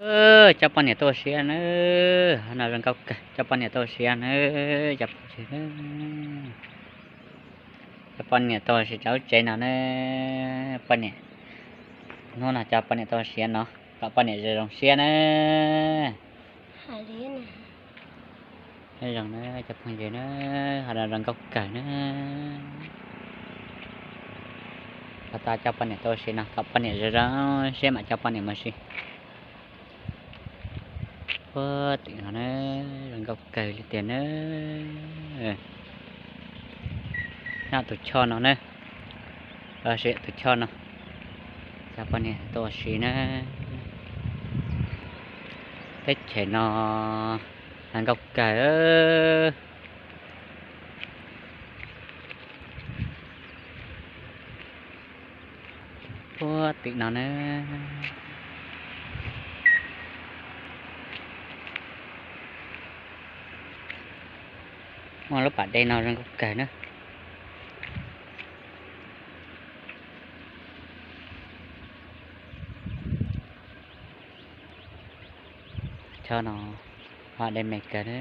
Cov poj niam tuaj ua si na, no zoo nkauj kawg, cov poj niam tuaj ua si na, cov phooj ywg na. Cov poj niam tuaj ua si rau lub tsev no na. Poj niam, hnub no cov poj niam tuaj ua si no kom poj niam zoo zoo siab na. Zoo na cov phooj ywg na, ho zoo nkauj kawg na. Tau cov poj niam tuaj ua si no kom poj niam zoo zoo siab mam coj poj niam mus ua si. Puag tim no na, zoo nkauj kawg li tiag na. Nyob tus choj no na, sim tus choj no, cov poj niam tuaj ua si na. Teb chaws no zoo nkauj kawg. Puag tim no na, muaj lub pas dej no zoo nkauj kawg na. Choj no, pas dej me kawg na.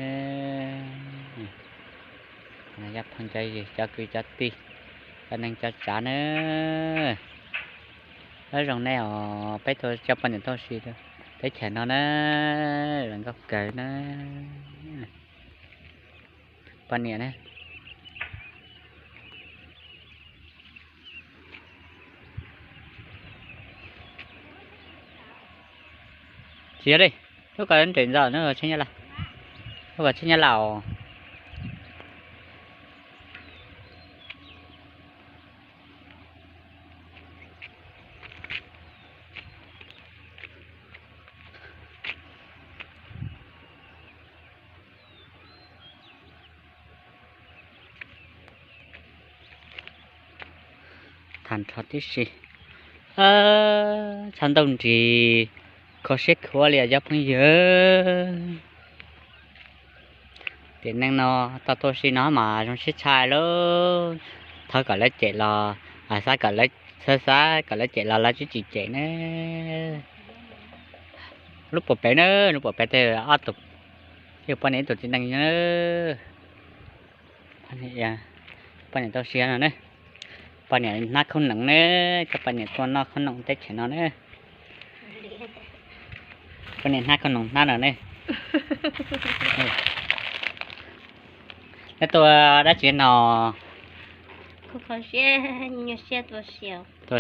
Cov phooj cov ywg, cov kwv cov tij, cov neej cov tsav na, nyob zoo nej os, peb tuaj coj poj niam tuaj ua si teb chaws no na, zoo nkauj kawg na. Poj niam na. Tsis yog li, lub ko nres ntxo, lub ko tsheb Nyab Laj, lub ko tsheb Nyab Laj os. Tag nrho tib si, tshav ntuj nrig, kho siab khuav li os cov phooj ywg. Tiam neej no tau tuaj ua si no mas zoo siab tshaj lauj. Thov kom lawv cem los, xav kom lawv, xav xav kom lawv cem los lawv twb tsis cem ne. Lub puas pem na, lub puas pem tej ob tug, ib tug poj niam ib tug txiv neej na. Poj niam tuaj ua si no ne, poj niam hnab khaub noom ne, cov poj niam tuaj noj khaub noom teb chaws no ne. Poj niam hnab khaub noom hnab no ne. Neb tuaj dab tsi no? Tuaj ua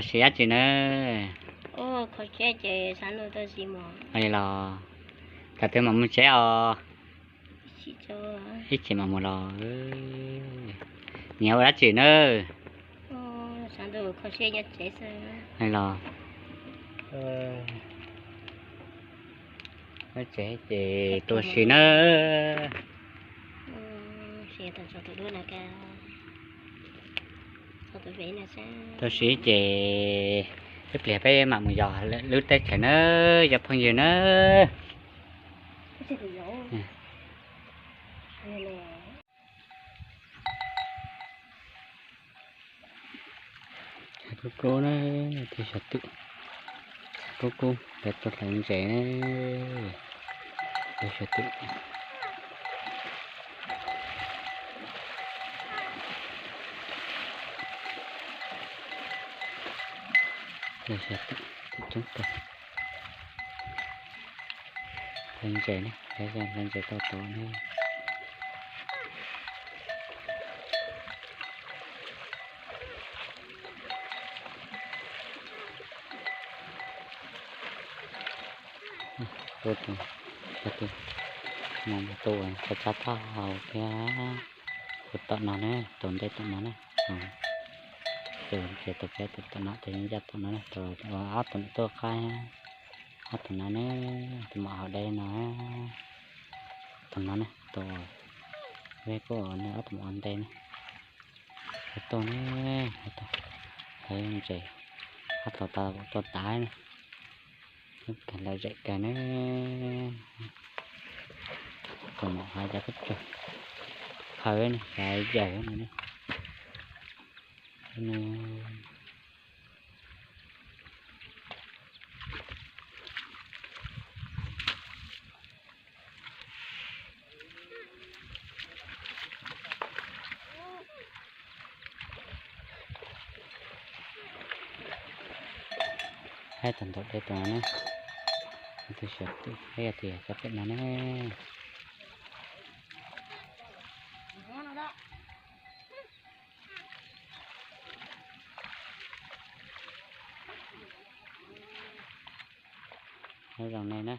si dab tsi na? Los, thaum twg mam mus tsev os? Ib chim mam mus los. Nyiam ua dab tsi na? Los, tsev ces tuaj ua si na. Tuaj ua si ces ib pliag peb mam mus yos lwm lub teb chaws na, cov phooj ywg na. Kub kub na, tus xyov twm, kub kub lawv tuaj hlawv ntses na, tus xyov twm. Tus xyov twm coob kawg. Hlawv ntses ne, hlawv ntses tau tod ne. Tus, tus, tus, mus mus tus txhob txhob tau hau thiab. Tus tom no ne, tus ntej tom no ne, tus ntses tus peb tus tom no, tus yeej yaj tom no ne, tus ob tus tuaj qab, ob tus no ne, tus mam hauv dej no, tus no ne, tus peb kuj ne, ob tus mam ua ntej ne. Tus tuaj ne, tus hlawv ntses, ob tug tau tuaj tav ne. Lawv zem kawg ne. Tus mam hav cov kub rug phaw ne, yaws no ne. Haib tag ntaum dej tus no na, tus xyov twb haib tias cov pem no na. Haib zoo ne na.